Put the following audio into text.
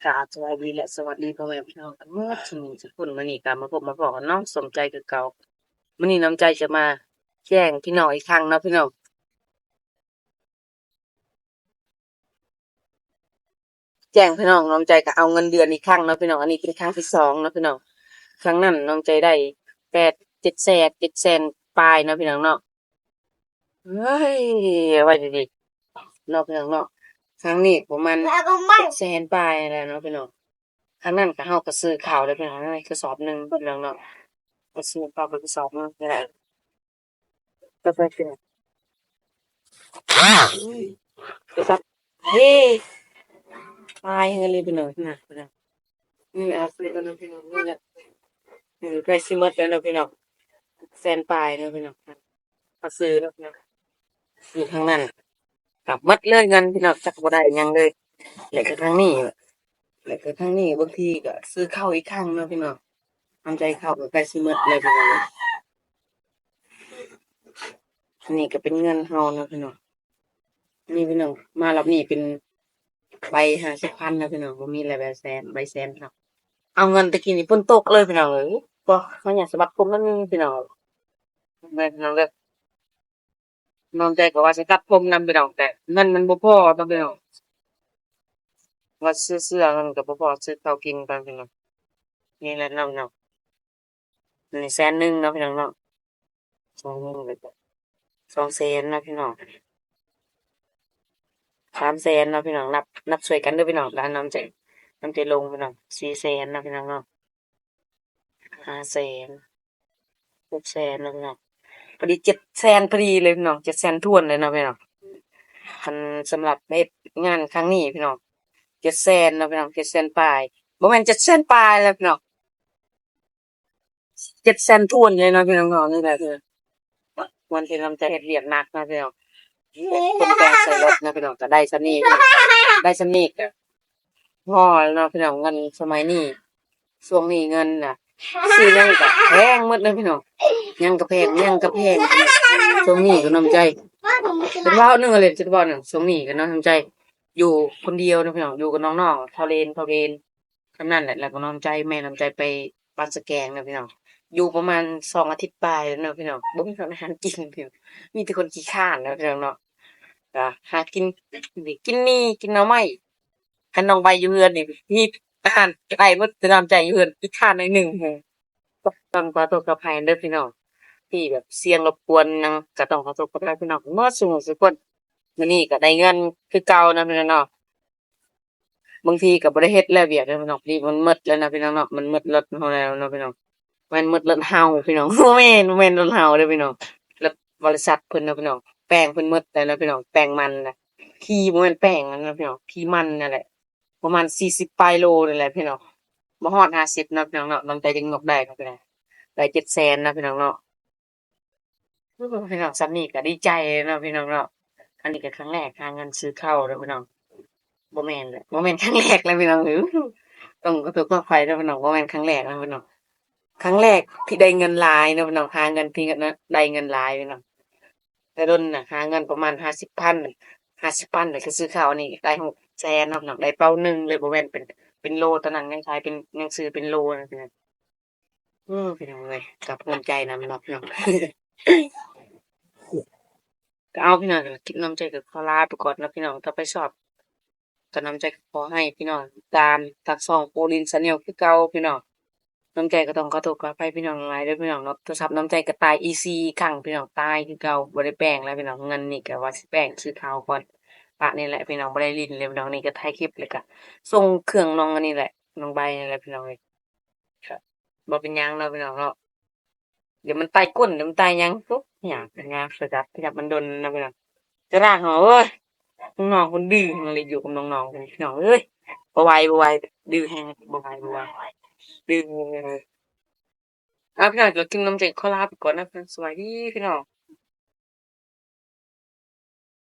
ກາບສະບາຍດີ ແລະ ສະຫວັດດີພໍ່ແມ່ພີ່ນ້ອງກັນໝົດສູ່ຜູ້ສູ່ຄົນ. ມື້ນີ້ກໍມາພົບມາພໍ້ກັນນ້ອງສົມໃຈຄືເກົ່າ. ມື້ນີ້ນ້ອງໃຈຈະມາແຈ້ງພີ່ນ້ອງອີກຄັ້ງເນາະພີ່ນ້ອງ, ແຈ້ງພີ່ນ້ອງ, ນ້ອງໃຈກໍເອົາເງິນເດືອນອີກຄັ້ງເນາະພີ່ນ້ອງ. ອັນນີ້ເປັນຄັ້ງທີສອງເນາະພີ່ນ້ອງ. ຄັ້ງນັ້ນນ້ອງໃຈໄດ້ແປດ ເຈັດແສນ ເຈັດແສນປາຍເນາະພີ່ນ້ອງເນາະ. ເຮີ້ຍ ເອົາໄວ້ດີໆເນາະພີ່ນ້ອງເນາະ. ຄັ້ງນີ້ປະມານເຈັດແສນປາຍແລ້ວເນາະພີ່ນ້ອງ. ຄັ້ງນັ້ນກໍ ເຮົາກໍຊື້ເຂົ້າໄດ້ພີ່ນ້ອງ ໃນກະສອບໜຶ່ງພີ່ນ້ອງເນາະ, ກໍຊື້ເຂົ້າໄປກະສອບໜຶ່ງນີ້ແຫຼະ. ເຮີ້ຍ ຕາຍເຮີ້ຍເລີຍພີ່ນ້ອງ. ນີ້ ເອົາຊື້ກັນເນາະພີ່ນ້ອງ, ນີ້ແຫຼະ ໃກ້ຊິໝົດແລ້ວເນາະພີ່ນ້ອງ, ແສນປາຍເນາະພີ່ນ້ອງ. ເອົາຊື້ເນາະພີ່ນ້ອງ, ຢູ່ທາງນັ້ນກໍໝົດເລີຍເງິນພີ່ນ້ອງ, ຈັກບໍ່ໄດ້ຫຍັງເລີຍ. ແລ້ວກໍທາງນີ້ ແລ້ວກໍທາງນີ້ ບາງທີກໍຊື້ເຂົ້າອີກຄັ້ງເນາະພີ່ນ້ອງ. ນ້ຳໃຈເຂົ້າກໍໃກ້ຊິໝົດແລ້ວພີ່ນ້ອງ. ອັນນີ້ກໍເປັນເງິນເຮົາເນາະພີ່ນ້ອງ. ນີ້ພີ່ນ້ອງ, ມາລອບນີ້ເປັນໃບຫ້າສິບພັນນະພີ່ນ້ອງ, ບໍ່ມີແລ້ວໃບແສນ ໃບແສນເນາະ. ເອົາເງິນແຕ່ກີ້ນີ້ຝົນຕົກເລີຍພີ່ນ້ອງເອີຍ. ບໍ່ ມາຫຍັງສະບັດຜົມນຳນີ້ພີ່ນ້ອງ, ແມ່ນພີ່ນ້ອງເດີ. ນ້ອງໃຈກໍວ່າຊິຕັດຜົມນຳພີ່ນ້ອງ, ແຕ່ເງິນມັນບໍ່ພໍເນາະພີ່ນ້ອງ, ວ່າຊື້ເສື້ອມັນກໍບໍ່ພໍຊື້ເຂົ້າກິນກັນພີ່ນ້ອງ. ນີ້ແຫຼະເນາະພີ່ນ້ອງ. ອັນນີ້ແສນໜຶ່ງເນາະພີ່ນ້ອງເນາະ, ສອງໜຶ່ງ ສອງແສນເນາະພີ່ນ້ອງ, ສາມແສນເນາະພີ່ນ້ອງ. ນັບ ນັບຊ່ວຍກັນເດີພີ່ນ້ອງ, ແລ້ວນ້ຳໃຈ ນ້ຳໃຈລົງພີ່ນ້ອງ, ສີ່ແສນເນາະພີ່ນ້ອງເນາະ, ຫ້າແສນ ຫົກແສນເນາະພີ່ນ້ອງ. ພໍດີເຈັດແສນພໍດີເລີຍພີ່ນ້ອງ, ເຈັດແສນຖ້ວນເລີຍເນາະພີ່ນ້ອງ. ຄັນສຳລັບເຮັດງານຄັ້ງນີ້ພີ່ນ້ອງ ເຈັດແສນເນາະພີ່ນ້ອງ, ເຈັດແສນປາຍ, ບໍ່ແມ່ນເຈັດແສນປາຍແລ້ວພີ່ນ້ອງ, ເຈັດແສນຖ້ວນເລີຍເນາະພີ່ນ້ອງເນາະ. ນີ້ແຫຼະຄື ວັນທີ່ນ້ຳໃຈເຮັດວຽກໜັກເນາະພີ່ນ້ອງ, ເຮັດປຸງແຕ່ງໃສ່ລົດເນາະພີ່ນ້ອງ, ກໍໄດ້ສ່ຳນີ້ ໄດ້ສ່ຳນີ້ກໍພໍແລ້ວເນາະພີ່ນ້ອງ. ເງິນສະໄໝນີ້ ຊ່ວງນີ້ເງິນນະ ຊື້ຫຍັງກໍແພງໝົດເນາະພີ່ນ້ອງ, ຫຍັງກໍແພງ ຫຍັງກໍແພງ. ຊ່ວງນີ້ກໍນ້ຳໃຈ ຈະເວົ້າໜຶ່ງເລີຍ ຈະເວົ້າໜຶ່ງ, ຊ່ວງນີ້ກໍເນາະ ນ້ຳໃຈຢູ່ຄົນດຽວເນາະພີ່ນ້ອງ, ຢູ່ກັບນ້ອງໆ ເທົາເລນ ເທົາເລນ ສ່ຳນັ້ນແຫຼະ. ແລ້ວກໍນ້ອງໃຈ ແມ່ນ້ອງໃຈໄປບ້ານສະແກງເນາະພີ່ນ້ອງ, ຢູ່ປະມານສອງອາທິດປາຍແລ້ວເນາະພີ່ນ້ອງ, ບໍ່ມີອາຫານກິນພີ່ນ້ອງ, ມີແຕ່ຄົນຂີ້ຄ້ານເນາະພີ່ນ້ອງເນາະ. ກໍຫາກິນ ກິນໝີ່ ກິນໜໍ່ໄມ້. ຄັນນ້ອງໃບຢູ່ເຮືອນນີ້ ມີອາຫານໄດ້ໝົດ, ແຕ່ນ້ອງໃຈຢູ່ເຮືອນຂີ້ຄ້ານໜ້ອຍໜຶ່ງ. ຕ້ອງຂໍໂທດຂໍອະໄພເດີພີ່ນ້ອງ ທີ່ແບບສຽງລົບກວນຫຍັງ, ກໍຕ້ອງຂໍໂທດຂໍອະໄພພີ່ນ້ອງໝົດສູ່ໝູ່ສູ່ຄົນ. ມື້ນີ້ກໍໄດ້ເງິນຄືເກົ່າເນາະພີ່ນ້ອງເນາະ. ບາງທີກໍບໍ່ໄດ້ເຮັດແລ້ວວຽກເດີພີ່ນ້ອງ, ນີ້ມັນໝົດແລ້ວນະພີ່ນ້ອງເນາະ, ມັນໝົດລົດເຮົາແລ້ວເນາະພີ່ນ້ອງ. ບໍ່ແມ່ນໝົດລົດເຮົາພີ່ນ້ອງ, ບໍ່ແມ່ນ ບໍ່ແມ່ນລົດເຮົາເດີພີ່ນ້ອງ, ລົດບໍລິສັດເພິ່ນນະພີ່ນ້ອງ, ແປ້ງເພິ່ນໝົດແລ້ວນະພີ່ນ້ອງ, ແປ້ງມັນນະ. ຂີ່ ບໍ່ແມ່ນແປ້ງນະພີ່ນ້ອງ, ຂີ່ມັນນັ້ນແຫຼະ, ປະມານສີ່ສິບປາຍໂລນີ້ແຫຼະພີ່ນ້ອງ, ບໍ່ຮອດຫ້າສິບເນາະພີ່ນ້ອງເນາະ. ນ້ອງໃຈຈຶ່ງຍົກໄດ້ເນາະພີ່ນ້ອງ, ໄດ້ເຈັດແສນນະພີ່ນ້ອງເນາະ. ໂອ້ ພີ່ນ້ອງ ສ່ຳນີ້ກໍດີໃຈເນາະພີ່ນ້ອງເນາະ. ອັນນີ້ກໍຄັ້ງແລກຫາເງິນຊື້ເຂົ້າເດີພີ່ນ້ອງ, ບໍ່ແມ່ນແຫຼະ ບໍ່ແມ່ນຄັ້ງແລກແລ້ວພີ່ນ້ອງເອີຍ, ຕ້ອງຂໍໂທດຂໍອະໄພເດີພີ່ນ້ອງ, ບໍ່ແມ່ນຄັ້ງແລກແລ້ວພີ່ນ້ອງ. ຄັ້ງແລກທີ່ໄດ້ເງິນຫຼາຍເນາະພີ່ນ້ອງ, ຫາເງິນທີ່ໄດ້ເງິນຫຼາຍພີ່ນ້ອງ. ແຕ່ດົນນະ ຫາເງິນປະມານຫ້າສິບພັນ ຫ້າສິບພັນ ແລ້ວກໍຊື້ເຂົ້າ. ອັນນີ້ໄດ້ຫົກແສນເນາະພີ່ນ້ອງ, ໄດ້ເປົາໜຶ່ງເລີຍ, ບໍ່ແມ່ນເປັນ ເປັນໂລ, ຕອນນັ້ນຍັງຂາຍເປັນ ຍັງຊື້ເປັນໂລນະພີ່ນ້ອງ. ເອີ ພີ່ນ້ອງເອີຍ ກໍພູມໃຈນຳເນາະພີ່ນ້ອງ. ກໍເອົາພີ່ນ້ອງ, ຄລິບນ້ອງໃຈກໍຂໍລາໄປກ່ອນເນາະພີ່ນ້ອງ. ຖ້າໃຜຊອບກໍນ້ອງໃຈກໍຂໍໃຫ້ພີ່ນ້ອງຕິດຕາມທາງຊ່ອງໂປລິນແຊນແນວຄືເກົ່າພີ່ນ້ອງ. ນ້ອງໃຈກໍຕ້ອງຂໍໂທດຂໍອະໄພພີ່ນ້ອງຫຼາຍໆເດີພີ່ນ້ອງເນາະ. ໂທລະສັບນ້ອງໃຈກໍຕາຍອີຊີອີກຄັ້ງພີ່ນ້ອງ, ຕາຍຄືເກົ່າ, ບໍ່ໄດ້ແປງແລ້ວພີ່ນ້ອງ. ເງິນນີ້ກໍວ່າຊິແປງຊື້ເຂົ້າກ່ອນ, ປະນີ້ແຫຼະພີ່ນ້ອງ, ບໍ່ໄດ້ຫຼິ້ນເລີຍພີ່ນ້ອງ. ນີ້ກໍຖ່າຍຄລິບ ແລ້ວກໍສົ່ງເຄື່ອງນ້ອງອັນນີ້ແຫຼະ, ນ້ອງໃບນີ້ແຫຼະພີ່ນ້ອງເອີຍ. ກໍບໍ່ເປັນຫຍັງເນາະພີ່ນ້ອງເນາະ, ດຽວມັນຕາຍກົ້ນ ດຽວມັນຕາຍຫຍັງ. ໂອ້ ຍາກ ຍາກ ສະຈັບ ຂະຫຍັບມັນດົນນະພີ່ນ້ອງ. ຈະລາກເຮົາເອີຍ, ນ້ອງໆເພິ່ນດື້ ເຮົາເລີຍຢູ່ກັບນ້ອງໆເພິ່ນພີ່ນ້ອງເອີຍ. ບໍ່ໄຫວ ບໍ່ໄຫວ ດື້ແຮງ ບໍ່ໄຫວ ບໍ່ໄຫວ ດື້ແຮງ. ອ່າ ພີ່ນ້ອງ ກໍກິນນຳເຈັງ ຂໍລາໄປກ່ອນນະ, ສະບາຍດີພີ່ນ້ອງ.